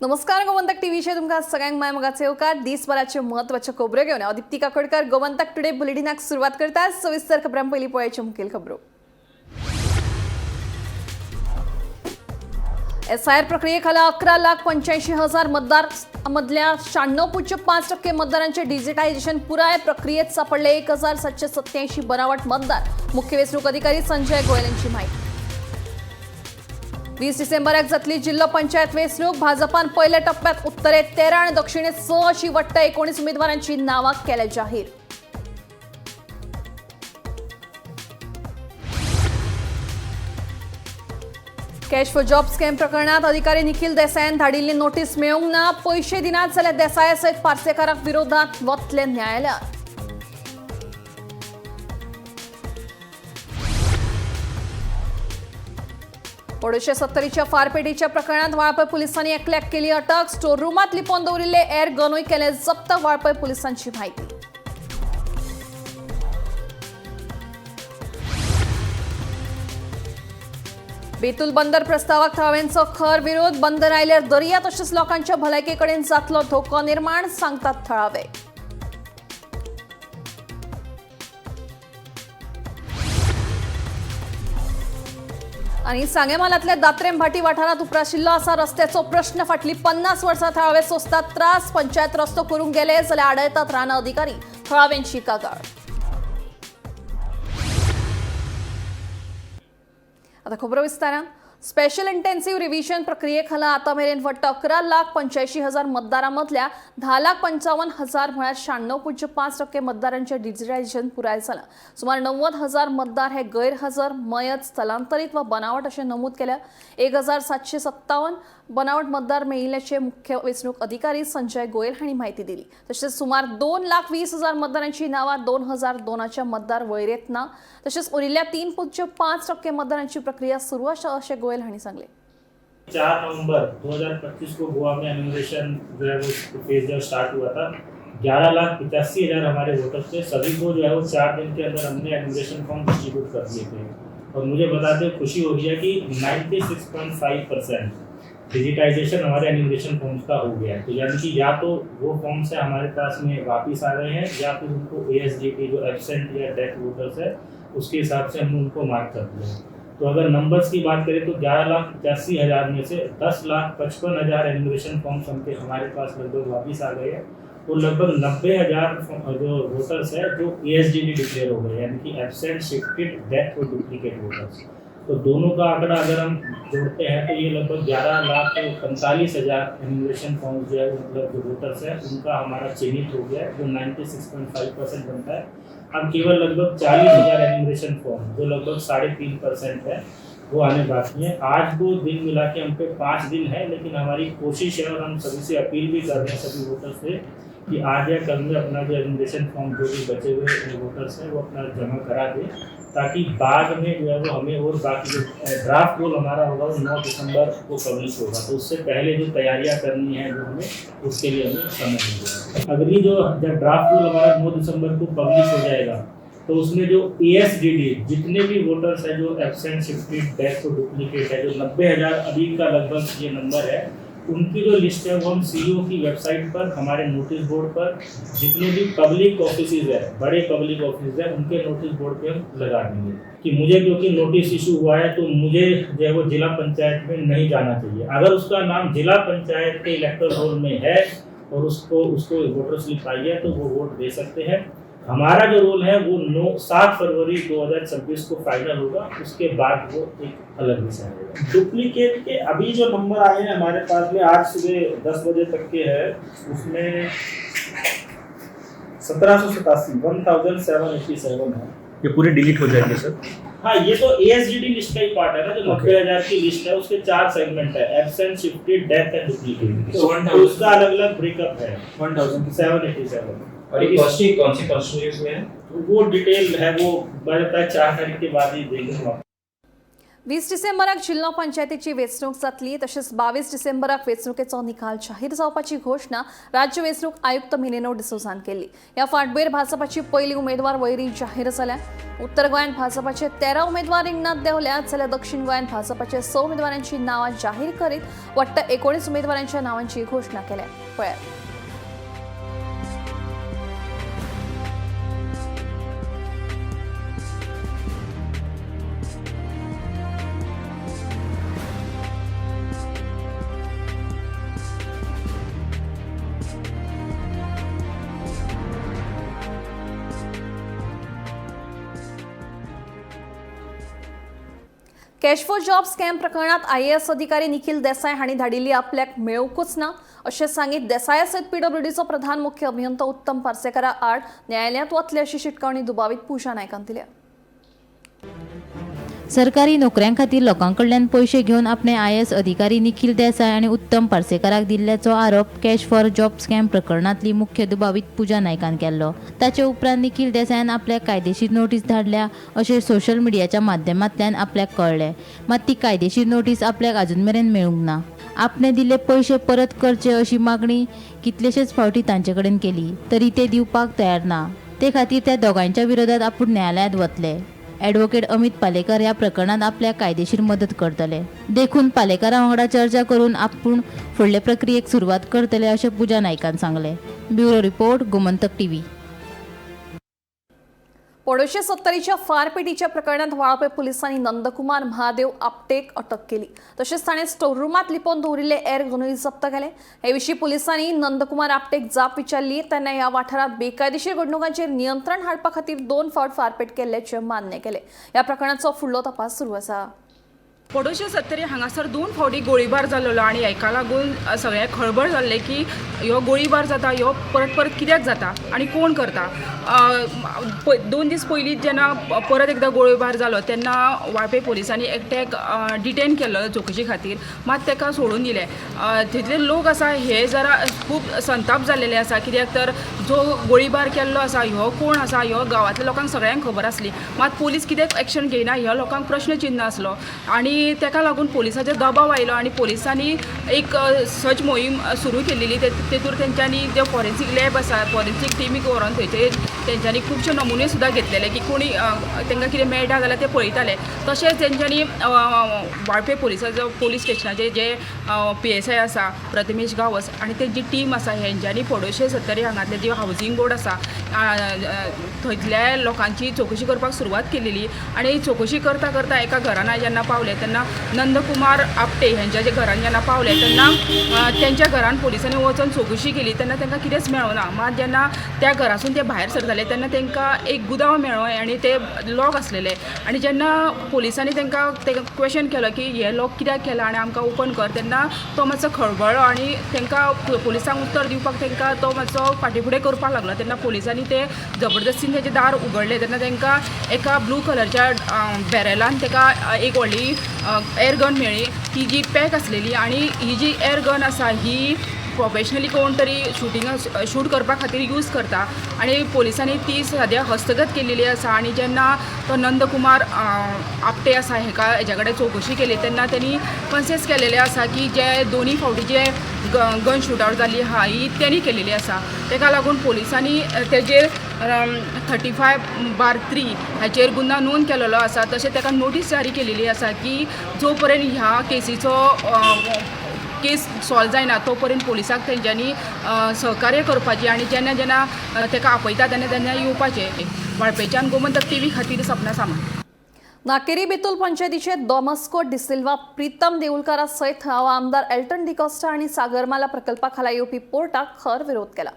नमस्कार, गोमंतक टीव्हीचेर तुमकां सगळ्यांक माय मोगाचे येवकार. दिसभराच्यो म्हत्वाच्यो खबरो घेवन हांव दीप्ती काकोडकर गोमंतक टुडे बुलेटिनाक सुरवात करता. सविस्तर खबरां पयलीं पळयाच्यो मुखेल खबरो. एसआयआर प्रक्रियेखाला 11,85,000 मतदार मदल्या 96.5% मतदारांचे डिजिटायझेशन पुराय. प्रक्रियेत सापडले 1787 बनावट मतदार. मुख्य वेंचणूक अधिकारी संजय गोयल यांची माहिती. 20 डिसेंबराक जातली जिल्हो पंचायत वेंचणूक. भाजपान पहिल्या टप्प्यात उत्तरेत 13 आणि दक्षिणेत 6 अशी वट्ट 19 उमेदवारांची नावां केल्या जाहीर. कॅश फॉर जॉब स्कॅम प्रकरणात अधिकारी निखिल देसायान धाडिल्ली नोटीस मेळूंक ना. पयशे दिनात जाल्यार देसाया सयत पार्सेकाराक विरोधात वतले न्यायालयात. पडोशे सत्तरीच्या फारपेटीच्या प्रकरणात वाळपय पोलिसांनी एकल्याक केली अटक. स्टोर रुमात लिपोवन दवरिल्ले एअर गनूय केले जप्त. वाळपय पोलिसांची माहिती. बेतूल बंदर प्रस्तावाक थळाव्यांचो खर विरोध. बंदर आयल्यार दर्या तशेंच लोकांच्या भलायकेकडेन जातलो धोको निर्माण, सांगतात थळावे. आनी सांगें म्हालांतल्या दात्रेम भाटी वाठारांत उप्राशिल्लो आसा रस्त्याचो प्रश्न. फाटलीं 50 वर्सां थळावे सोंसतात त्रास. पंचायत रस्तो करूंक गेले जाल्यार आडयतात रानां अधिकारी. थळाव्यांची कागाळ. आता खबरो विस्तारान. स्पेशल इंटेन्सिव्ह रिव्हिजन प्रक्रियेखाला आता मेरेन वट्ट 11,85,000 मतदारां मदल्या 10,55,000 म्हळ्यार 96.5% मतदारांचें डिजिटायझेशन पुराय जालां. सुमार 90,000 मतदार हे गैरहजर, मयत, स्थलांतरीत वा बनावट अशें नमूद केल्या. 1757 बनावट मतदार मेळिल्ल्याचे मुख्य वेंचणूक अधिकारी संजय गोयल हांणी माहिती दिली. तशेंच सुमार 2,20,000 मतदारांची नांवां 2002च्या मतदार वळेरेंत ना. तशेंच उरिल्ल्या 3.5% मतदारांची प्रक्रिया सुरू आसा अशें गोयल हांणी सांगलें. 4 नवंबर 2025 को गोवा में एन्यूमरेशन जो है वो फेज जो स्टार्ट हुआ था. 11,85,000 हमारे वोटर्स थे. सभी को जो है वो 4 दिन के अंदर हमने एन्यूमरेशन फॉर्म डिस्ट्रीब्यूट कर दिए थे और मुझे बताते हुए खुशी हो रही है कि 96.5% डिजिटाइजेशन हमारे एन्यूमरेशन फॉर्म्स का हो गया है. तो यानी कि या तो वो फॉर्म्स है हमारे पास में वापस आ गए हैं या फिर उनको ASDT जो एबसेंट या डेथ वोटर्स है उसके हिसाब से हमने उनको मार्क कर दिया है. तो अगर नंबर्स की बात करें तो 11,85,000 में से 10,55,000 एन्यूमरेशन फॉर्म्स हमके हमारे पास लगभग वापस आ गए हैं. तो लगभग 90,000 जो वोटर्स है जो ASDT declare हो गए, यानी कि एबसेंट, शिफ्टेड, डेथ और डुप्लीकेट वोटर्स. तो दोनों का आंकड़ा अगर हम जोड़ते हैं तो ये लगभग 11,45,000 एन्यूमरेशन फॉर्म्स जो है मतलब जो वोटर्स है उनका हमारा चिन्हित हो गया है, जो 96.5% बनता है. अब केवल लगभग 40,000 एन्यूमरेशन फॉर्म जो लगभग 3.5% है वो आने बाकी हैं. आज को दिन मिला के हम पे 5 दिन है, लेकिन हमारी कोशिश है और हम सभी से अपील भी कर रहे हैं सभी वोटर्स से कि आज या कल में अपना जो एन्यूमरेशन फॉर्म जो भी बचे हुए वोटर्स हैं वो अपना जमा करा दें, ताकि बाद में जो है वो हमें और बाकी जो ड्राफ्ट रोल हमारा होगा वो 9 दिसंबर को पब्लिश होगा, तो उससे पहले जो तैयारियां करनी है जो हमें उसके लिए हमें समय मिल जाएगा. अगली जो जब ड्राफ्ट रोल हमारा 9 दिसंबर को पब्लिश हो जाएगा तो उसमें जो ASDD जितने भी वोटर्स हैं जो एबसेंट, शिफ्टेड, डेथ और डुप्लीकेट है, जो 90,000 अभी का लगभग ये नंबर है, उनकी जो लिस्ट है वो हम CEO की वेबसाइट पर, हमारे नोटिस बोर्ड पर, जितने भी पब्लिक ऑफिस है, बड़े पब्लिक ऑफिस है, उनके नोटिस बोर्ड पे हम लगा देंगे कि मुझे क्योंकि नोटिस इशू हुआ है तो मुझे जो है वो जिला पंचायत में नहीं जाना चाहिए. अगर उसका नाम जिला पंचायत के इलेक्टोरल रोल में है और उसको उसको वोटर स्लिप आई है तो वो वोट दे सकते हैं. हमारा जो रोल है वो 7 फरवरी 2026 को फाइनल होगा, उसके बाद वो एक अलग विषय होगा. डुप्लीकेट के अभी जो नंबर आए हैं हमारे पास में आज सुबह 10 बजे तक के है, उसमें 1787 1787 है. ये पूरे डिलीट हो जाएंगे सर? हाँ, ये तो ASDD list का ही पार्ट है ना, जो 90,000 की लिस्ट है उसके 4 segment Hai, absent, shifted, death and duplicate. तो उसका अलग अलग ब्रेकअप है. 787. और ये कौन सी कॉन्स्टिट्यूएंसी में है? वो डिटेल है वो मैं 4 तारीख के बाद ही देंगे. 20 डिसेंबराक जिल्लो पंचायतीची वेंचणूक जातली. तशेंच 22 डिसेंबराक वेंचणुकेचो निकाल जाहीर जावपाची घोशणा राज्य वेंचणूक आयुक्त मिनेनो डिसोझान केल्ली. ह्या फाटभुंयेर भाजपाची पयली उमेदवार वळेरी जाहीर जाल्या. उत्तर गोंयांत भाजपाचे 13 उमेदवार रिंगणांत देंवल्यात, जाल्यार दक्षिण गोंयांत भाजपाचे 6 उमेदवारांची नांवां जाहीर करीत वट्ट 19 उमेदवारांच्या नांवांची घोशणा केल्या. पळयात. कॅश फॉर जॉब स्कॅम प्रकरणात आयएएस अधिकारी निखिल देसाय हांणी धाडिल्ली आपल्याक मेळूंकच ना अशें सांगीत देसाया सयत पीडब्ल्यूडीचो प्रधान मुख्य अभियंतो उत्तम पार्सेकारा आड न्यायालयांत वतले अशी शिटकावणी दुबावीत पूजा नायकान दिल्या. सरकारी नोकऱ्यां खातीर लोकां कडल्यान पयशे घेवन आपणे आयएएस अधिकारी निखिल देसाय आनी उत्तम पार्सेकाराक दिल्ल्याचो आरोप कॅश फॉर जॉब स्कॅम प्रकरणांतली मुख्य दुबावीत पूजा नायकान केल्लो. ताचे उपरांत निखिल देसायान आपल्याक कायदेशीर नोटीस धाडल्या अशें सोशल मिडियाच्या माध्यमांतल्यान आपल्याक कळ्ळें. मात ती कायदेशीर नोटीस आपल्याक अजून मेरेन मेळूंक ना. आपणे दिल्ले पयशे परत करचे अशी मागणी कितलेशेच फावटी तांचे कडेन केली तरी ते दिवपाक तयार ना. ते खातीर त्या दोगांयच्या विरोधात आपूण न्यायालयांत वतले. ॲडव्होकेट अमित पालेकर ह्या प्रकरणात आपल्याक कायदेशीर मदत करतले, देखून पालेकरा वांगडा चर्चा करून आपूण फुडले प्रक्रियेक सुरवात करतले अशें पूजा नायकान सांगलें. Bureau report, Gomantak TV. पडोशे सत्तरीच्या फारपेटीच्या प्रकरणात वाळपे पोलिसांनी नंदकुमार महादेव आपटेक अटक केली. तशेंच ताणें स्टोर रुमांत लिपोवन दवरिल्ले एर गनूय जप्त केले. हे विशीं पोलिसांनी नंदकुमार आपटेक जाप विचारली तेन्ना ह्या वाठारांत बेकायदेशीर घडणुकांचेर नियंत्रण हाडपा खातीर 2 फावट फारपेट केल्ल्याचें मान्य केलें. ह्या प्रकरणाचो फुडलो तपास सुरू आसा. पडोशे सत्तरी हांगासर 2 फावटी गोळीबार जाल्लो आनी हेका लागून सगळ्यांक खळबळ जाल्लें की ह्यो गोळीबार जाता ह्यो परत परत कित्याक जाता आनी कोण करता. 2 दीस पयलीं जेन्ना परत एकदां गोळीबार जालो तेन्ना वाळपे पोलिसांनी एकट्याक डिटेन केल्लो चवकशी खातीर, मात ताका सोडून दिलें. तितले लोक आसा हे जरा खूब संताप जाल्लेले आसा, कित्याक तर जो गोळीबार केल्लो आसा ह्यो कोण आसा ह्यो गांवांतल्या लोकांक सगळ्यांक खबर आसली, मात पोलीस कित्याक एक्शन घेयना ह्या लोकांक प्रश्न चिन्न आसलो आनी ताका लागून पोलिसाचेर दबाव आयलो आनी पोलिसांनी एक सर्च मोहीम सुरू केलेली. तेतूर तेंच्यांनी जे फॉरेन्सीक लॅब आसा फॉरेन्सीक टिमीक व्हरोन थंयचे तेंच्यांनी खुबशे नमुने सुद्दां घेतलेले की कोणी तांकां कितें मेळटा जाल्यार ते पळयताले. तशेंच तेंच्यांनी वाळपे पोलिसाचो पोलीस स्टेशनाचे जे PSI आसा प्रथमेश गांवस आनी तेंची टीम आसा हेंच्यांनी पडोशे सत्तरी हांगातले जी हावजींग बोर्ड आसा थंयतल्या लोकांची चवकशी करपाक सुरवात केलेली आनी चवकशी करता करता एका घरान जेन्ना पावले तेन्ना नंदकुमार आपटे हेंच्या जे घरान जेन्ना पावले तेन्ना तेंच्या घरान पोलिसांनी वचोन चवकशी केली तेन्ना तांकां कितेंच मेळना. मात जेन्ना त्या घरासून ते भायर सरताले तेन्ना तांकां एक गुदांव मेळ्ळो आनी ते लॉक आसलेले आनी जेन्ना पोलिसांनी तांकां क्वेशन केलो की हे लॉक कित्याक केला आनी आमकां ओपन कर, तेन्ना तो मातसो खळबळ्ळो आनी तांकां पोलिसांक उत्तर दिवपाक तांकां तो मातसो फाटीं फुडें करपाक लागलो. तेन्ना पोलिसांनी ते जबरदस्तीन तेजें दार उगडलें तेन्ना तांकां एका ब्लू कलरच्या बॅरलान ताका एक व्हडली एर गन मेळ्ळी, ती जी पॅक आसलेली आनी ही जी एर गन आसा ही प्रोफेशनली कोण तरी शुटिंगा शूट करपा खातीर यूज करता आनी पोलिसांनी ती सद्या हस्तगत केलेली आसा. आनी जेन्ना तो नंदकुमार आपटे आसा हेका हेज्या कडेन चवकशी केली तेन्ना तेणी कन्सेस केलेले आसा की जे दोनी फावटी जे गन शूट आवट जाल्ली आहा ही तेणी केलेली आसा. तेका लागून पोलिसांनी तेजेर 35/3 हाचेर गुन्यांव नोंद केलेलो आसा. तशें ताका नोटीस जारी केलेली आसा की जो पर्यंत ह्या केसीचो केस सॉल्व जायना तो पर्यंत पोलिसांक तेंच्यांनी सहकार्य करपाचें आनी जेन्ना जेन्ना ताका आपयता तेन्ना तेन्ना येवपाचें. वाळपेच्यान गोमंतक टीव्ही खातीर सपना सामंत. नाकेरी बेतूल पंचायतीचे डॉमस्को डिसिल्वा प्रीतम देऊलकारा सयत थळावा आमदार एल्टन डिकॉस्टा हांणी सागरमाला प्रकल्पा खाला येवपी पोर्टाक खर विरोध केला.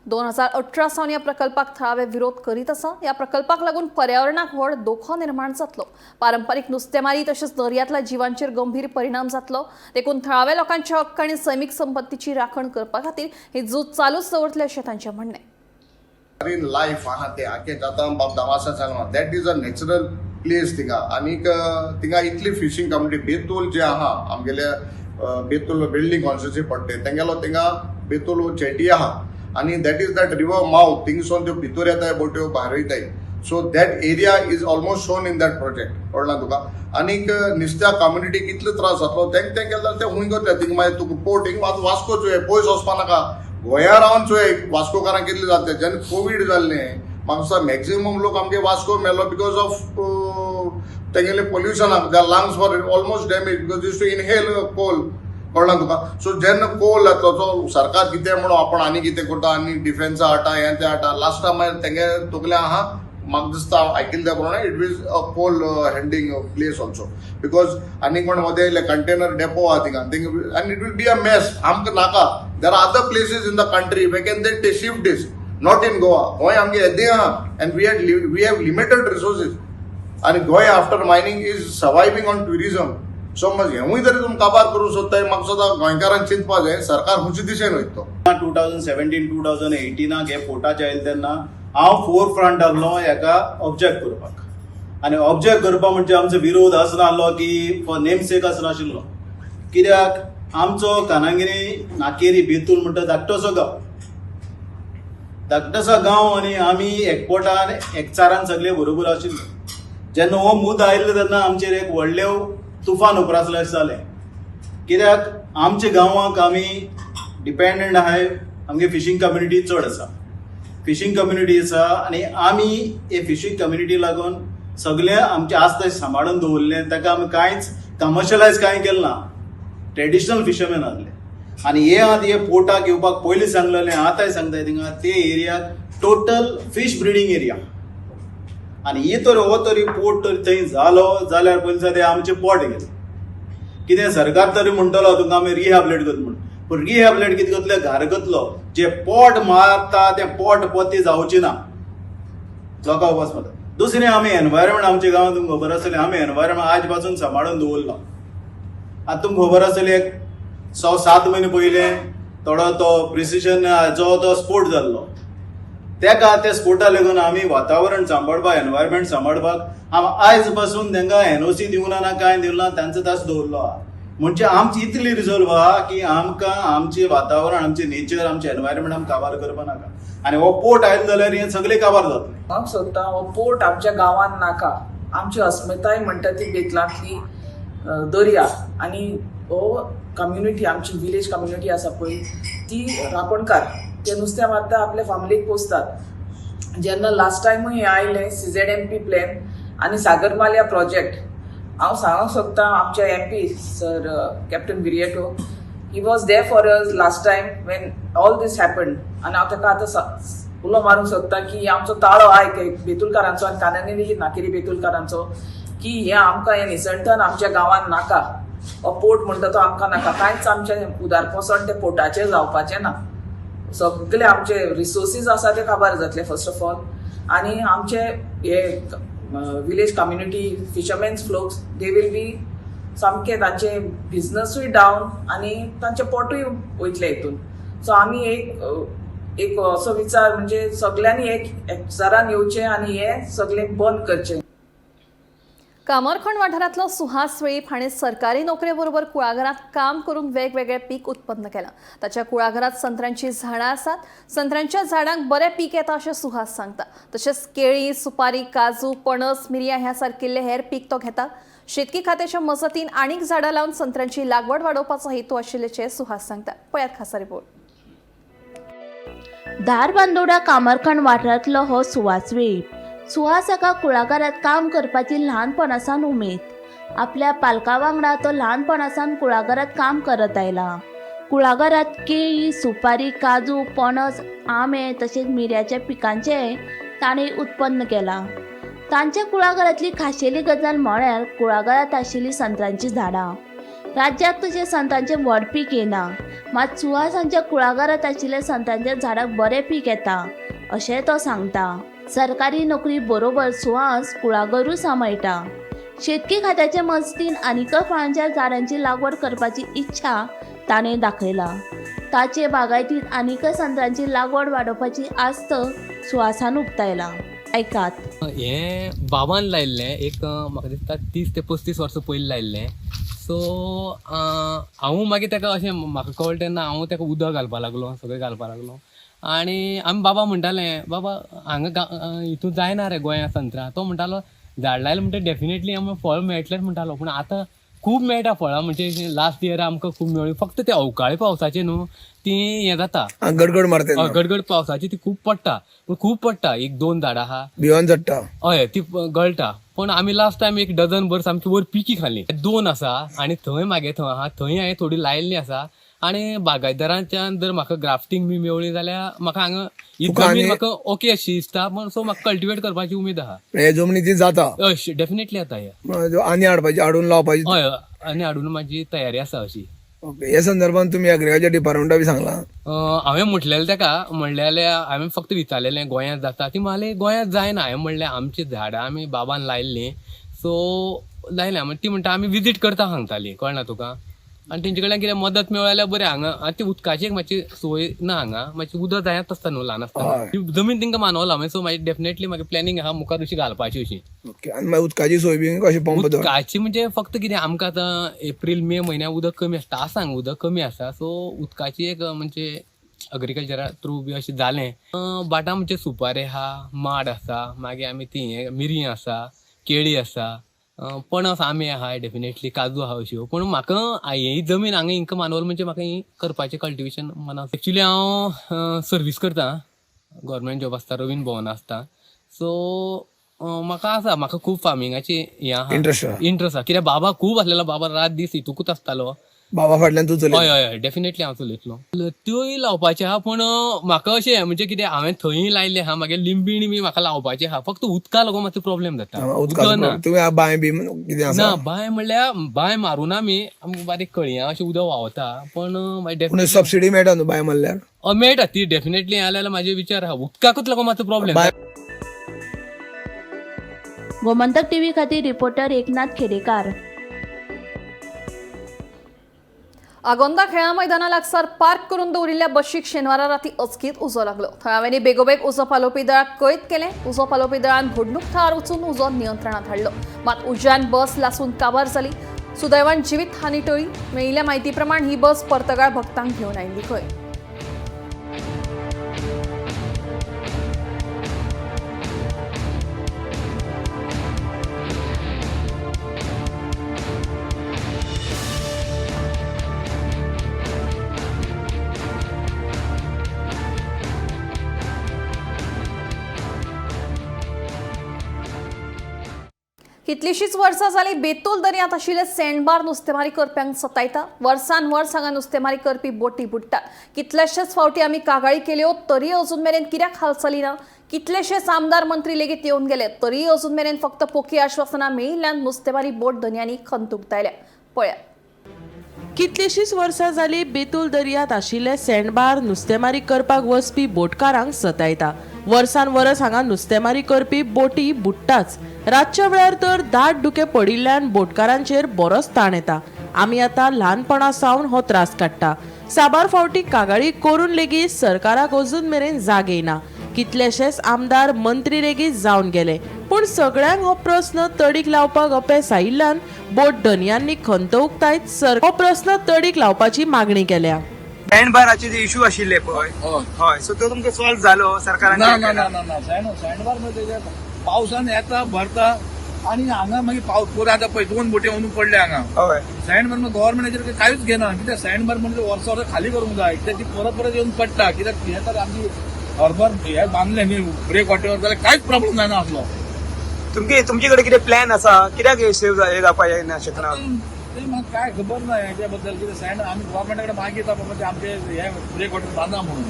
2018 सावन ह्या प्रकल्पाक थळावे विरोध करीत आसा. ह्या प्रकल्पाक लागून पर्यावरणाक व्हड धोको निर्माण जातलो. पारंपारीक नुस्तेमारी तशेंच दर्यांतल्या जिवांचेर गंभीर परिणाम जातलो. देखून थळाव्या लोकांच्या हक्क आनी सैमीक संपत्तीची राखण करपा खातीर ही झूज चालूच दवरतले अशें तांचें म्हणणें. मरीन लायफ आहा ते आखे जाता बाब दामासा सांगला that is a natural place थिंगा. आनीक थिंगा इतली फिशींग कम्युनिटी बेतूल जे आहा आमगेले बेतूल बिल्डींग कॉन्स्टिट्युन्सी पडटे तेंगेलो थिंगा बेतूल चेटी आहा आनी that is that river mouth थिंगसून त्यो भितर येताय बोट्यो भायर वयताय. So that area is almost shown in that project. कळ्ळें तुका? आनीक नुस्त्या कम्युनिटीक कितलो त्रास जातलो तेंक तें केलें जाल्यार तें हुंय करतले. थिंग मागीर तुका पोर्ट हिंग आतां वास्को चोय, पयस वचपा नाका, गोंया रावन चोय वास्कोकारांक कितलें जाता. जेन्ना कोवीड जाल्लें म्हाका दिसता मॅक्झिमम लोक आमगे वास्को मेलो because of तेंगेले पोल्युशनाक. Their lungs were almost damage because used to inhale coal. कळ्ळें तुका? सो जेन्ना कोल येतलो तो सरकार कितें म्हणून आपण आनी कितें करता आनी डिफेन्सा हाडटा, हें तें हाडटा, लास्टा मागीर तेंगे तकले आहा. म्हाका दिसता आयकिल्ल्या त्या प्रमाणे it is a coal handling place also because आनी कोण मदें येयले कंटेनर डेपो आहा थिंगा थिंग आनी it will be a mess. आमकां नाका. There are other places in the country where can they shift this, not in Goa. Goa आमगे येदें आहा and we have limited resources आनी Goa after mining is surviving on tourism. So मागीर हेंवूय तरी तुमी काबार करूंक सोदताय. म्हाका दिसता गोंयकारान चिंतपा जाय सरकार खंयचे दिशेन वयता तो. 2017, 2018 हे पोर्टाचे आयले तेन्ना हांव फोर फ्रंट आहलो हेका ऑब्जेक्ट करपाक. आनी ऑब्जेक्ट करपाक म्हणजे आमचो विरोध आसनासलो की फॉर नेम सेक आसनाशिल्लो, कित्याक आमचो कानागिरी, नाकेरी, बेतूल म्हणटा धाकटोसो गांव, धाकटोसो गांव आनी आमी एकवटान एकचारान सगळे बरोबर आशिल्ले. जेन्ना हो मुद्दो आयलो तेन्ना आमचेर एक व्हडलें तुफान उप्रासलें अशें जालें, कित्याक आमच्या गांवाक आमी डिपेंडंट आहाय. आमगे फिशींग कम्युनिटी चड आसा, फिशींग कम्युनिटी आसा आनी आमी हे फिशींग कम्युनिटी लागून सगळें आमचें आसता सांबाळून दवरलें. ताका आमी कांयच कमर्शलायज कांय केलें ना. ट्रेडिशनल फिशरमॅन आहले आनी हे आतां हे पोर्टाक येवपाक पयलीं सांगलेलें, आतांय सांगता, थिंगा ते एरियाक टोटल फीश ब्रिडींग एरिया आनी ही तर हो तरी पोर्ट तरी थंय जालो जाल्यार पयलीं ते आमचें पोट गेलें. कितें सरकार तरी म्हणटलो तुमकां आमी रिहॅबिलिटेट करता म्हूण, पूण रिहॅबिलिटेट कितें करतले? घार करतलो. जे पोट मारता तें पोट पोती जावची ना, लोकां वच मारता. दुसरें आमी एनवायरमेंट आमच्या गांवांत तुमकां खबर आसतलें, आमी एनवायरमेंट आज पासून सांबाळून दवरला. आतां तुमकां खबर आसतलें, एक 6-7 म्हयने पयलें थोडो तो प्रिसिशन जो तो स्पोट जाल्लो, तेका त्या स्पोटा लागून आमी वातावरण सांबाळपाक, एनवायरमेंट सांबाळपाक आमी आयज पासून तांकां एनओसी दिवना ना, कांय दिवना ना, तांचो तास दवरलो आहा. म्हणजे आमची इतली रिजॉल्व आहा की आमकां आमचें वातावरण, आमचें नेचर, आमचें एनवायरमेंट आमकां काबार करपा नाका आनी हो पोर्ट आयलो जाल्यार हें सगळें काबार जातलें. हांव सोदता हो पोर्ट आमच्या गांवांत नाका. आमची अस्मिताय म्हणटा ती बेतलांतली दर्या आनी हो कम्युनिटी, आमची विलेज कम्युनिटी आसा पळय ती रापणकार, ते नुस्तें मारता, आपल्या फॅमिलीक पोसतात. जेन्ना लास्ट टायमूय हें आयलें सीझेडएमपी प्लॅन आनी सागरमाल्या प्रोजेक्ट, हांव सांगूंक सोदता आमच्या MP sir captain Viriato, he was there for us last time when all this happened. आनी हांव ताका आतां उलो मारूंक सोदता की आमचो ताळो आयक बेतुलकारांचो आनी कानांनी नाकेरी बेतुलकारांचो की हें आमकां हें निसणटन आमच्या गांवांत नाका. हो पोर्ट म्हणटा तो आमकां नाका. कांयच आमचें उदारपोसण तें पोर्टाचेर जावपाचें ना. सगळे आमचे रिसोर्सीस आसा ते काबार जातले फर्स्ट ऑफ ऑल आनी आमचे हे village community fishermen's folks, they will be सामके तांचे बिजनसूय डावन आनी तांचे पोटूय वयतले हितून. सो आमी एक एक असो विचार म्हणजे सगळ्यांनी एक एकचारान येवचें आनी हें सगळें बंद करचें. कामरखंड वाठारांतलो सुहास वेळीप हाणें सरकारी नोकरेबरोबर कुळागरांत काम करून वेगवेगळे पीक उत्पन्न केलां. ताच्या कुळागरांत संत्र्यांची झाडां आसात. संत्र्यांच्या झाडांक बरें पीक येता अशें सुहास सांगता. तशेंच केळी, सुपारी, काजू, पणस, मिरयां ह्या सारकिल्ले हेर पीक तो घेता. शेतकी खात्याच्या मजतीन आनीक झाडां लावन संत्र्यांची लागवड वाडोवपाचो हेतू आशिल्ल्याचें सुहास सांगता. पळयात खासा रिपोर्ट. धारबांदोडा कामरखंड वाठारांतलो हो सुहास वेळीप. सुहास हाका कुळागरांत काम करपाची ल्हानपणासावन उमेद. आपल्या पालका वांगडा तो ल्हानपणासावन कुळागरांत काम करत आयला. कुळागरांत केळी, सुपारी, काजू, पणस, आंबे तशेंच मिरयाच्या पिकांचें ताणें उत्पन्न केलां. तांच्या कुळागरांतली खाशेली गजाल म्हळ्यार कुळागरांत आशिल्लीं संत्रांचीं झाडां. राज्यात तशें संत्रांचें व्हड पीक येना, मात सुहास हांच्या कुळागरांत आशिल्ल्या संत्रांच्या झाडाक बरें पीक येता अशें तो सांगता. सरकारी नोकरी बरोबर सुहास कुळागरूय सांबाळटा. शेतकी खात्याचे मजतीन आनीकय फळांच्या झाडांची लागवड करपाची इच्छा ताणें दाखयला. ताचे बागायतीत आनीकय संत्रांची लागवड वाडोवपाची आस्त सुहासान उक्तायला. आयकात. हें बाबान लायिल्लें एक म्हाका दिसता 30 ते 35 वर्सां पयलीं लायिल्लें. सो हांव मागीर ताका अशें म्हाका कळ्ळें तेन्ना हांव ताका उदक घालपा लागलो, सगळें घालपा लागलो. आनी आमी बाबा म्हणटाले, बाबा हांगा हितून जायना रे गोंया संत्रां. तो म्हणटालो झाड लायलें म्हणटा डेफिनेटली आमकां फळ मेळटलेंच म्हणटालो. पूण आतां खूब मेळटा फळां, म्हणजे लास्ट इयर आमकां खूब मेळ्ळी. फक्त ते अवकाळी पावसाचे न्हू ती हें जाता, गडगड मारता, गडगड पावसाची ती खूब पडटा, पूण खूब पडटा. एक दोन झाडां आहा भिवन चडटा, हय ती गळटा. पण आमी लास्ट टायम एक डझन भर सामकी वयर पिकी खाली. दोन आसा आनी थंय मागे थंय आहा, थंय हांवें थोडी लायिल्ली आसा. आनी बागायतदारांच्यान जर म्हाका ग्राफ्टींग बी मेवळी जाल्यार म्हाका हांगा ही जमीन म्हाका ओके अशी दिसता, पण सो म्हाका कल्टिवेट करपाची उमेद आहा. हे जमनी ती जाता, हय डेफिनेटली जाता. हे आनी हाडपाची, हाडून लावपाची, हय आनी हाडून म्हाजी तयारी आसा अशी. ओके, हे संदर्भात तुमी एग्रीकल्चर डिपार्टमेंटा बी सांगलां? हांवें म्हटलेलें ताका, म्हणलें हांवें फक्त विचारलेलें गोंयांत जाता, ती म्हणलें गोंयांत जायना. हांवें म्हणलें आमची झाडां आमी बाबान लायिल्लीं, सो लायल्या. ती म्हणटा आमी विजीट करता सांगताली, कळना तुका. आनी तेंचे कडल्यान कितें मदत मेळ्ळी जाल्यार बरें. हांगा आनी ती उदकाची एक मातशी सोय ना हांगा, मातशी उदक जायत आसता न्हू ल्हान आसतना, ती जमीन तांकां मानवला. मागीर सो मागीर डेफिनेटली मागीर प्लॅनिंग आहा मुखार अशी घालपाची अशी. ओके, आनी मागीर उदकाची सोय बी कशी पंप? उदकाची म्हणजे फक्त कितें आमकां आतां एप्रील मे म्हयन्याक उदक कमी आसता, आसा हांगा उदक कमी आसा. सो उदकाची एक म्हणजे अग्रीकल्चरा थ्रू बी अशें जालें. बाटा म्हणजे सुपारी आहा, माड आसा, मागीर आमी ती मिरयां आसा, केळी आसा, पणस आंबे आहा, डेफिनेटली काजू आहा अश्यो. पूण म्हाका ही जमीन हांगा हिंका मानवल म्हणजे म्हाका ही करपाचें कल्टिवेशन मना. एक्चुली हांव सर्वीस करता, गव्हर्मेंट जॉब आसता, रवीन भवन आसता. सो म्हाका आसा, म्हाका खूब फार्मिंगाची हें आहा, इंट्रस्ट आहा. कित्याक बाबा खूब आसलेलो, बाबा रात दीस हितूकूच आसतालो. बाबा फाटल्यान तूं चलयता? हय हय डेफिनेटली हांव चलयतलो. त्योय लावपाचे आहा, पूण म्हाका अशें म्हणजे कितें हांवें थंय लायल्लें आहा, मागीर लिंबीण बी म्हाका लावपाचें आहा. फक्त उदका लागून मातसो प्रॉब्लेम जाता. तुवें बांय बी कितें आसा? ना, बांय म्हणल्यार बांय मारून आमी बारीक कळयां अशें उदक व्हांवता. पण सबसिडी मेळटा न्हू बांय मारल्यार? मेळटा ती डेफिनेटली. जाल्यार म्हाजे विचार आहा, उदकाकूच लागून मातसो प्रॉब्लेम. गोमंतक टीव्ही खातीर रिपोर्टर एकनाथ खेडेकार. आगोंदा खेळा मैदाना लागसार पार्क करून दवरिल्ल्या बशीक शेनवारा राती अचकीत उजो लागलो. थळाव्यांनी बेगोबेग उजो पालोवपी दळाक कळीत केलें. उजो पालोवपी दळान घडणूक थळार वचून उजो नियंत्रणात हाडलो. मात उज्यान बस लासून काबार जाली. सुदैवान जिवीत हानी टळ्ळी. मेळिल्ल्या म्हायती प्रमाण ही बस पर्तगाळ भक्तांक घेवन आयिल्ली खंय. कितलीशीच वर्सां जाली बेतूल दर्यांत आशिल्ले सँडबार नुस्तेमारी करप्यांक सतायता. वर्सान वर्स हांगा नुस्तेमारी करपी बोटी बुडटात. कितलेशेच फावटी आमी कागाळी केल्यो तरी अजून मेरेन कित्याक हालचाली ना. कितलेशेच आमदार मंत्री लेगीत येवन गेले तरी अजून मेरेन फक्त पोकी आश्वासनां मेळिल्ल्यान नुस्तेमारी बोट धनयांनी खंत उक्तायल्या. पळयात. कितलीशीच वर्सां जाली बेतूल दर्यांत आशिल्ले सँडबार नुस्तेमारी करपाक वचपी बोटकारांक सतायता. वर्सान वरस हांगा नुस्तेमारी करपी बोटी बुडटाच. रातच्या वेळार तर दाट धुके पडिल्ल्यान बोटकारांचेर बरोच ताण येता. आमी आतां ल्हानपणा सावन हो त्रास काडटा. साबार फावटी कागाळी करून लेगीत सरकाराक अजून मेरेन जाग येना. कितलेशेच आमदार मंत्री लेगीत जावन गेले, पूण सगळ्यांक हो प्रस्न तडीक लावपाक अपेस आयिल्ल्यान बोट धनयांनी खंत उक्तायत सर हो प्रस्न तडीक लावपाची मागणी केल्या. सँडबाराचे जे इशू आशिल्ले पळय, हय, सो तो तुमकां सॉल्व जालो सरकारान? ना ना ना ना, सँडबार म्हणजे पावसान येता भरता आनी हांगा मागीर पावस पुरो. आतां पळय दोन बोटी वचून पडले हांगा. हय, सँडबार गव्हर्मेंटाचेर कांयच घेना. कित्याक सँडबार म्हणजे वर्सा वर्सा खाली करूंक जाय, कित्याक ती परत परत येवन पडटा. कित्याक हें तर आमची हर्बर हे बांदले न्ही ब्रेक वॉटर जाल्यार कांयच प्रॉब्लेम जायना आसलो. तुमचे कडेन कितें प्लॅन आसा कित्याक हे सेव जावपाक शकना? ते म्हाका काय खबर ना हेच्या बद्दल. कितें सँड आमी गव्हर्मेंटा कडेन मागीता बाबा ते आमचे हे ब्रेक वॉटर बांदा म्हणून.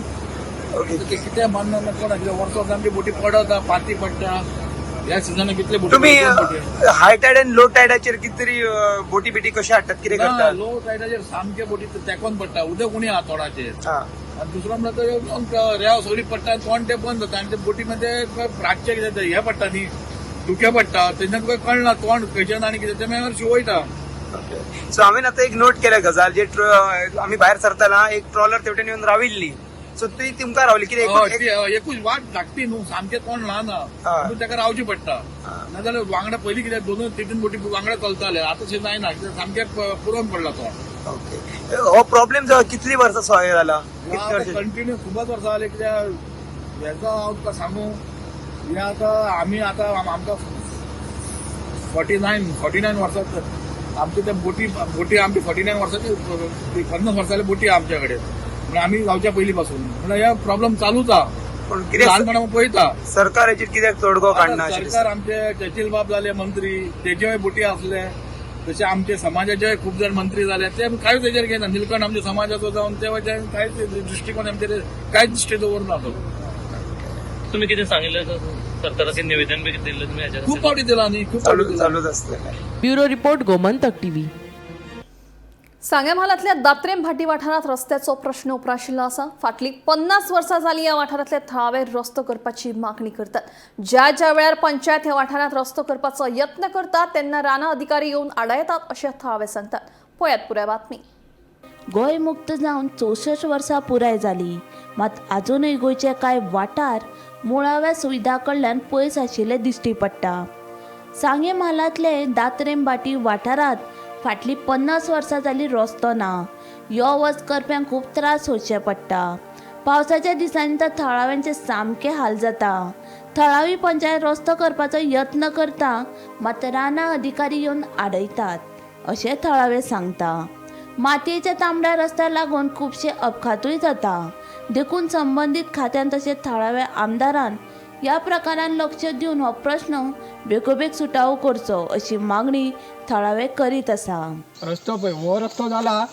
ते कितें बांदना कोणा, कित्याक वर्सा वर्सा आमची बोटी पडता, पाती पडटा. ह्या सिजनाक कितले बोटी तुमी हाय टायड आनी लो टायडाचेर कितें तरी बोटी बिटी कशे हाडटात, कितें करतात? लो टायडाचेर सामके बोटी तेंकोन पडटा, उदक उणें आहा तोडाचेर. आनी दुसरो म्हणल्यार रेंव सगळी पडटा, तोंड ते बंद जाता आनी ते बोटी मध्ये रातचे कितें हें पडटा न्ही, धुकें पडटा, तेन्ना तुका कळना तोंड खंयच्यान आनी कितें तें मागीर शिवयता. सो हांवें आतां एक नोट केल्या गजाल, जे आमी भायर सरतना एक ट्रॉलर तेवटेन येवन राविल्ली, सो ती तुमकां रावली कितें? एकूच वाट धाकटी न्हू, सामकें तोंड ल्हान आहा, ताका रावचें पडटा. नाजाल्यार वांगडा पयलीं कितें दोन तीन बोटी वांगडा चलताले, आतां अशें जायना, सामकें पुरोवन पडला तोंड. ओके, हो प्रॉब्लेम कितली वर्सां सॉल्व जाला? कितली वर्सां? कंटिन्यू खूबच वर्सां जाली. कित्याक हेजो हांव तुका सांगू, हे आतां आमी आतां आमकां 49 वर्सां आमचे ते बोटी बोटी आमची 49 वर्सांची, 50 वर्सांची बोटी आमच्या कडेन. म्हणून आमी जावच्या पयलीं पासून म्हणल्यार हे प्रॉब्लेम चालूच आहा. पूण कितें ल्हानपणा पळयता. सरकार हेचेर कित्याक तोडगो काडना अशें सरकार आमचे चर्चिल बाब जाले मंत्री, तेजेय बोटी आसले, तशे आमचे समाजाचे खूब जाण मंत्री जाले, ते कांयच हेजेर घेना. निलकंठ आमच्या समाजाचो जावन ते कांयच दृश्टिकोन आमचेर कांयच दृश्टी दवरना तो. तुम्ही कितें सांगिल्लें सरकाराचे निवेदन बी दिल्लें तुमी हेच्या? खूब फावटी दिला न्ही, खूब फावटी. चालूच आसतलें. Bureau report, Gomantak TV. सांगें म्हालांतल्या दात्रेम भाटी वाठारांत रस्त्याचो प्रश्न उप्राशिल्लो आसा. फाटलीं 50 वर्सां जालीं ह्या वाठारांतले थळावे रस्तो करपाची मागणी करतात. ज्या ज्या वेळार पंचायत ह्या वाठारांत रस्तो करपाचो यत्न करतात तेन्ना रानां अधिकारी येवन आडायतात अशें थळावे सांगतात. पळयात पुराय बातमी. गोंय मुक्त जावन 64 वर्सां पुराय जाली, मात आजुनूय गोंयचे कांय वाठार मुळाव्या सुविधा कडल्यान पयस आशिल्ले दिश्टी पडटा. सांगें म्हालांतले दात्रेम भाटी वाठारांत फाटलीं 50 वर्सां जालीं रस्तो ना. यो वच करप्यांक खूब त्रास सोंसचे पडटा. पावसाच्या दिसांनी तर थळाव्यांचे सामके हाल जाता. थळावी पंचायत रस्तो करपाचो यत्न करता, मात रानां अधिकारी येवन आडयतात अशें थळावे सांगता. मातयेच्या तांबड्या रस्त्याक लागून खुबशे अपघातूय जाता. देखून संबंदीत खात्यान तशेंच थळाव्या आमदारान ह्या प्रकारान लक्ष दिवन हो प्रश्न बेगोबेग सुटावो करचो अशी मागणी थळावे करीत आसा. रस्तो पळय, हो रस्तो जाला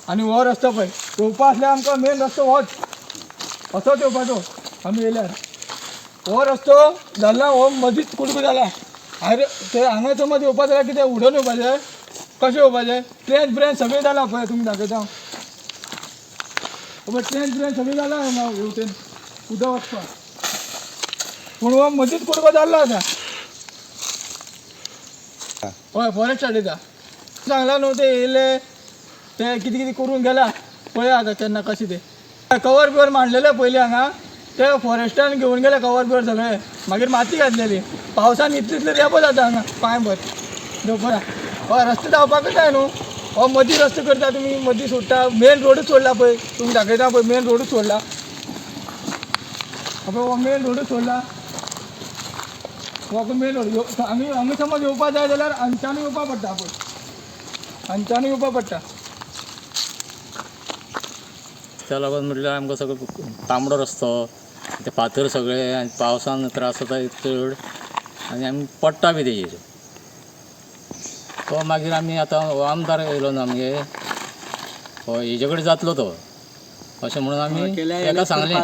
आनी हो रस्तो पळय येवपा आसल्यार आमकां मेन रस्तो होच असोच येवपाचो. आमी येयल्यार हो रस्तो जाला, हो मदींच कुडको जाला. आरे ते हांगा समज येवपा जाल्यार कितें उडोवन येवपाचें, कशें येवपाचें? ट्रेन ब्रेन सगळें जाला पळय, तुमी दाखयता पळय, ट्रेन ब्रेन सगळें जाला हांगा हेवटेन उदक वचपाक, पूण हो मदींच कुडको जाल्लो आसा. हय, फॉरेस्ट हाडयता सांगला न्हू, ते येयले ते कितें कितें करून गेला. पळया आतां केन्ना कशें ते कवर बिवर मांडलेले पयलीं हांगा, ते फॉरेस्टान घेवन गेले कवर बिवर सगळे, मागीर माती घातलेली. पावसान इतले इतले रेबो जाता हांगा पांय भर दवरा. हय, रस्ते धांवपाकूच जाय न्हू. हो मदीं रस्तो करता तुमी, मदीं सोडटा, मेन रोडूच सोडला पळय, तुमी दाखयता पळय, मेन रोडूच सोडला पळय, हो मेन रोडूच सोडला. हो मेन रोड आमी हांगा समज येवपा जाय जाल्यार हांगच्यानूय येवपा पडटा पळय, हांगच्यानूय येवपा पडटा. त्या लागून म्हटल्यार आमकां सगळो तांबडो रस्तो, ते फातर सगळे, आनी पावसान त्रास जाता चड, आनी आमी पडटा बी तेजेर. तो मागीर आमी आतां हो आमदार येयलो ना आमगे, हो हेजे कडेन जातलो तो अशें म्हणून आमी तेका सांगलें.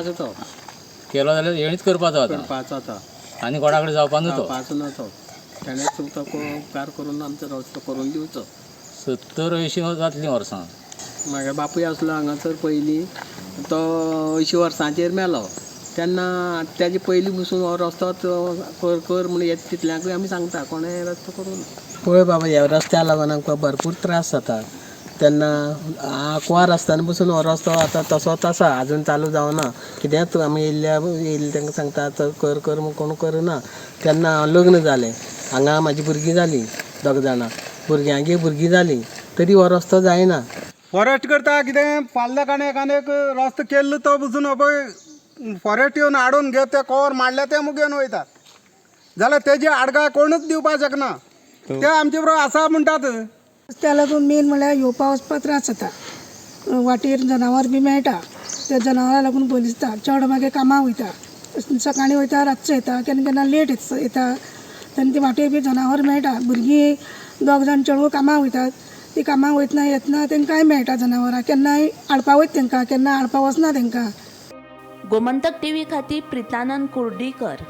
केलो जाल्यार हेणीच करपाचो आतां, आनी कोणा कडेन जावपा न्हू तो. ताणें तुमकां उपकार करून आमचो रस्तो करून दिवचो. 70-80 जातलीं वर्सां. म्हागे बापूय आसलो हांगासर पयलीं, तो 80 वर्सांचेर मेलो. तेन्ना तेजे पयलीं पसून हो रस्तो कर कर म्हूण येता तितल्यांकूय आमी सांगता, कोणें रस्तो करूं. पळय बाबा, ह्या रस्त्या लागून आमकां भरपूर त्रास जाता. तेन्ना आंकवार आसतना पसून हो रस्तो आतां तसोच आसा, आजून चालू जावना. कितेंच आमी येयल्ल्या येयल्ले तांकां सांगता कर कर म्हूण, कोण करना. तेन्ना हांव लग्न जालें, हांगा म्हाजी भुरगीं जालीं, दोग जाणां भुरग्यांगे भुरगीं जालीं, तरी हो रस्तो जायना. फॉरेस्ट करता कितें फाल्ल्या काणे एक रस्तो केल्लो तो पसून पळय फॉरेस्ट येवन हाडून घेत ते कवर मारल्या ते मुगो घेवन वयतात, जाल्यार तेजी आडगाय कोणूच दिवपाक शकना. ते आमचे बरोबर आसा म्हणटात. रस्त्या लागून मेन म्हणल्यार येवपा वचपाक त्रास जाता. वाटेर जनावर बी मेळटा, त्या जनावरां लागून भंय दिसता. चड मागीर कामाक वयता, सकाळीं वयता, रातचो येता, केन्ना केन्ना लेट येता. तेन्ना ती वाटेर बी जनावर मेळटा. भुरगीं दोग जाण चेडवां कामाक वयतात, ती कामाक वयतना येतना तांकांय मेळटा जनावरां, केन्नाय हाडपा वयता तांकां, केन्ना हाडपा वचना तांकां. गोमंतक टीव्ही खातीर प्रितानंद कुर्डीकर.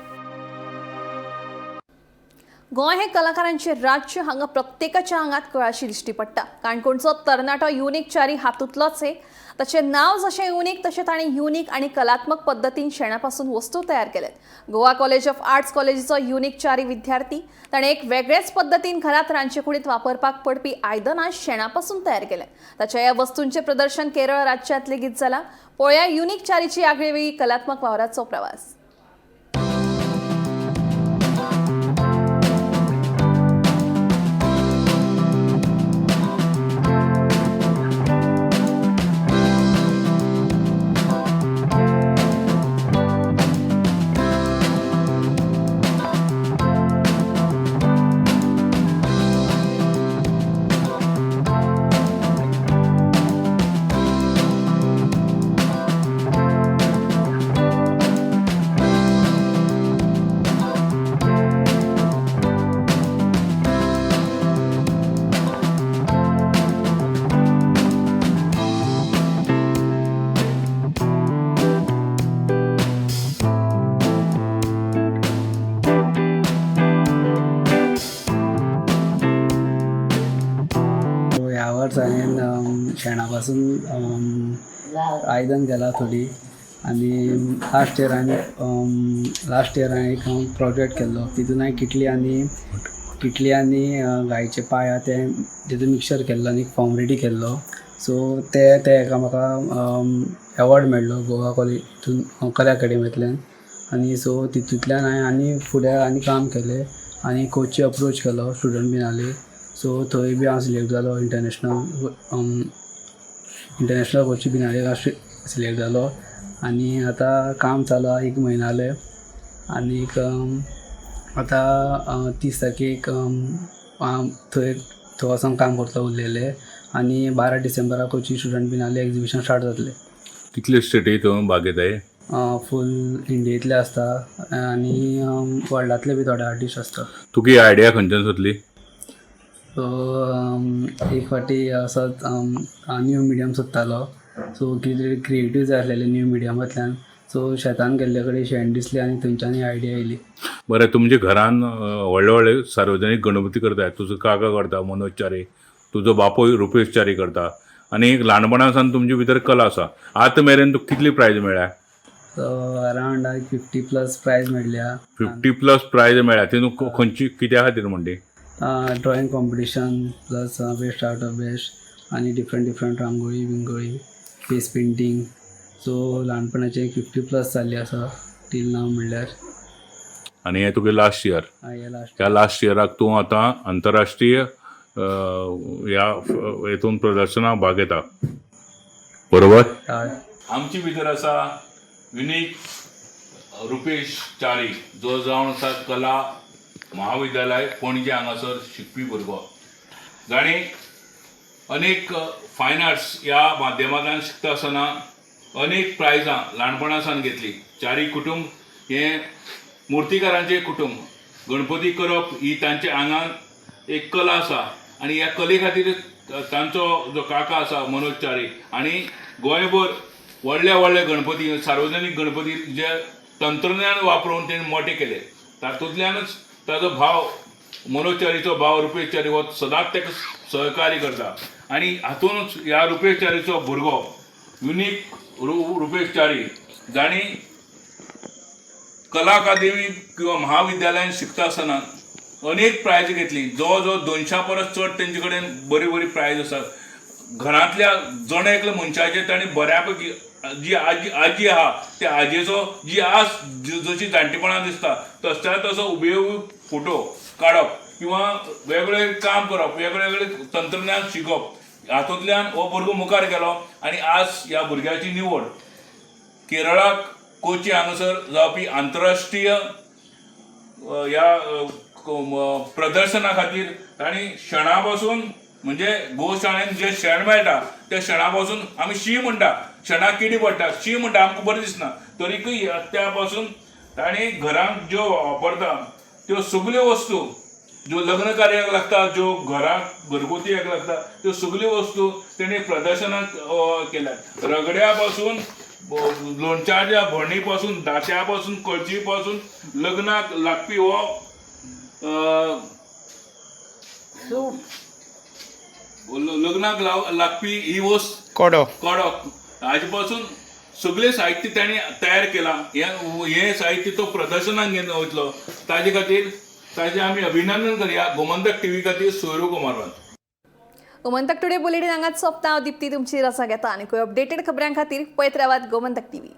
गोंय हे कलाकारांचे राज्य, हांगा प्रत्येकाच्या आंगात कळाशी दिश्टी पडटा. काणकोणचो तरणाटो युनीक च्यारी हातूंतलोच एक. ताचें नांव जशें युनीक तशें ताणें युनीक आनी कलात्मक पद्दतीन शेणापासून वस्तू तयार केल्यात. गोवा कॉलेज ऑफ आर्ट्स कॉलेजीचो युनीक च्यारी विद्यार्थी ताणें एक वेगळेच पद्दतीन घरांत रांदचेकुडींत वापरपाक पडपी आयदनां शेणापासून तयार केल्यात. ताच्या ह्या वस्तूंचें प्रदर्शन केरळ राज्यांत लेगीत जालां. पळोवया युनीक च्यारीची आगळीवेगळी कलात्मक वावराचो प्रवास. हांवें शेणा पासून आयदन केला थोडी आनी लास्ट इयर हांवें एक हांव प्रोजेक्ट केल्लो. तितून हांवें किटली आनी गायचे पांय आहा ते तितून मिक्सचर केल्लो आनी एक फॉर्म रेडी केल्लो. सो ते ते हेका म्हाका एवॉर्ड मेळ्ळो गोवा कॉलेज हितून, कला अकाडमींतल्यान. आनी सो तितूंतल्यान हांवें आनी फुडें आनी काम केलें आनी कोची अप्रोच केलो स्टुडंट बिनाले. सो थंय बी हांव सिलेक्ट जालो. इंटरनॅशनल कोची बिनालेक हांव सिलेक्ट जालो आनी आतां काम चालू आहा. एक म्हयनो जालें आनीक आतां 30 तारखेक थंय थंय वचोन काम करतलो उरलेलें आनी 12 डिसेंबराक Kochi student biennale exhibition start जातलें. कितले स्टेटी तूं भाग घेताय? फूल इंडियेंतले आसता आनी वर्ल्डांतले बी थोडे आर्टिस्ट आसता. तुका ही आयडिया खंयच्यान सुचली? सो एक फावटी असोच न्यू मिडियम सोदतालो. सो कितें तरी क्रिएटीव जाय आसलेलें न्यू मिडियमांतल्यान. सो शेतान गेल्ले कडेन शेण दिसलें आनी थंयच्यान ही आयडिया येयली. बरें, तुमच्या घरान व्हडले व्हडले सार्वजनीक गणपती करताय. तुजो काका करता मनोज च्यारी, तुजो बापूय रुपेश च्यारी करता आनी एक ल्हानपणा सावन तुमचे भितर कला आसा. आतां मेरेन तुका कितली प्रायज मेळ्ळ्या? सो अरावंड 50+ प्रायज मेळ्ळ्या. 50+ प्रायज मेळ्ळ्या. तितून खंयची, कित्या खातीर म्हणटी? Drawing competition plus best out of best आनी डिफरंट डिफरंट रांगोळी बिंगोळी, फेस पेंटींग. सो ल्हानपणाचे 50+ जाल्ली आसा टील नाव म्हणल्यार. आनी हें तुगे लास्ट इयर? हें लास्ट. ह्या लास्ट इयराक तूं आतां आंतरराष्ट्रीय ह्या हेतून प्रदर्शनाक भाग घेता, बरोबर? हय. आमचे भितर आसा युनीक रुपेश च्यारी, जो जावन आसा कला महाविद्यालय पणजे हांगासर शिकपी भुरगो, जाणी अनेक फायन आर्ट्स ह्या माध्यमांतल्यान शिकता आसतना अनेक प्रायजां ल्हानपणा सावन घेतली. च्यारी कुटुंब हें मुर्तीकारांचें कुटुंब. गणपती करप ही तांच्या आंगान एक कला आसा आनी ह्या कले खातीर तांचो जो काका आसा मनोज च्यारी आनी गोंयभर व्हडले व्हडले गणपती, सार्वजनीक गणपती जे तंत्रज्ञान वापरून तेणी मोठे केले, तातूंतल्यानच ताजो भाव मनोज च्यारीचो भाव रुपेश च्यारी हो सदांच ताका सहकार्य करता. आनी हातूनच ह्या रुपेश च्यारीचो भुरगो युनीक रुपेश च्यारी, जाणी कला अकादेमी किंवा महाविद्यालयान शिकता आसतना अनेक प्रायज घेतली. जवळ जवळ 200 परस चड तेंचे कडेन बरी बरी प्रायज आसात. घरांतल्या जण एकल्या मनशाचेर तांणी बऱ्या पैकी जी आजी आजी आहा, त्या आजयेचो जी आज जशी जाणटेपणां दिसता तसल्या तसो हुबेहूब फोटो काडप किंवा वेगवेगळे काम करप, वेगळे वेगळे तंत्रज्ञान शिकप, हातूंतल्यान हो भुरगो मुखार गेलो. आनी आज ह्या भुरग्याची निवड केरळाक कोची हांगासर जावपी आंतरराष्ट्रीय ह्या प्रदर्शना खातीर तांणी शेणा पासून, म्हणजे गोशाळेन जे शेण मेळटा त्या शेणा पासून, आमी शी म्हणटा, शेणाक किडी पडटा, शी म्हणटा, आमकां बरें दिसना, तरीकय त्या पासून तांणी घरांत ज्यो वापरता त्यो सगल्यो वस्तू, ज्यो लग्न कार्याक लागता, ज्यो घराक घरगुती हाका लागता, त्यो सगल्यो वस्तू तेणी प्रदर्शनाक केल्यात. रगड्या पासून, लोणच्याच्या भरणी पासून, दात्या पासून, कळशी पासून, लग्नाक लागपी हो लग्नाक लागपी ही वस्त कोडो. कोडो, हाजे पासून सगळें साहित्य तांणी तयार केलां. हें हें साहित्य तो प्रदर्शनाक घेवन वयतलो. ताजे खातीर ताजें आमी अभिनंदन करया. गोमंतक टिवी खातीर सोयरू कुमारान. गोमंतक टुडे बुलेटीन हांगाच सोंपता. हांव दिप्ती तुमची रजा घेता आनी अपडेटेड खबरां खातीर पळयत रावात गोमंतक टीव्ही.